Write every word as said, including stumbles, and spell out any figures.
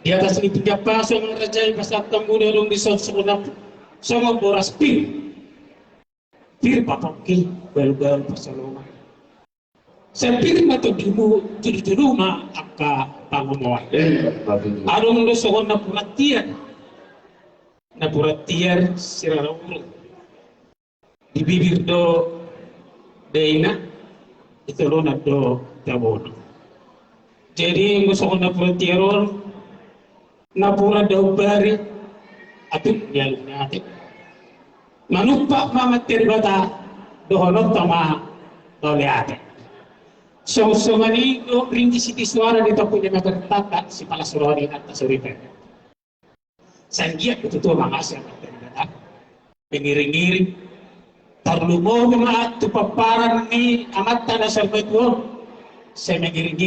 Di atas ni pinggan pasu, amang raja i, pasahat hamu do adong dison songon boras pir. Pir papongki, balu-balu pasolongan. Sai pir ma tudutudu ma angka pangomoan. Adong do songon napuran tiar. Napuran tiar sirara urung. Di bibir do daina, di tolonan do tabona. Jadi anggo songon napuran tiar on, napuran daun bari, atik ni aluk ni ate. Manumpak ma amanta Debata dohononta ma mauliate. Songon i do ringgit sitio suara di tompu ni amanta Debata, sipalas roha ni inanta soripe. Sai anggiat tutu mangasi amanta Debata. Mengiring-iring. Tarlumobi ma tu pomparan ni amanta na salpu on. Sai mengiring-iring.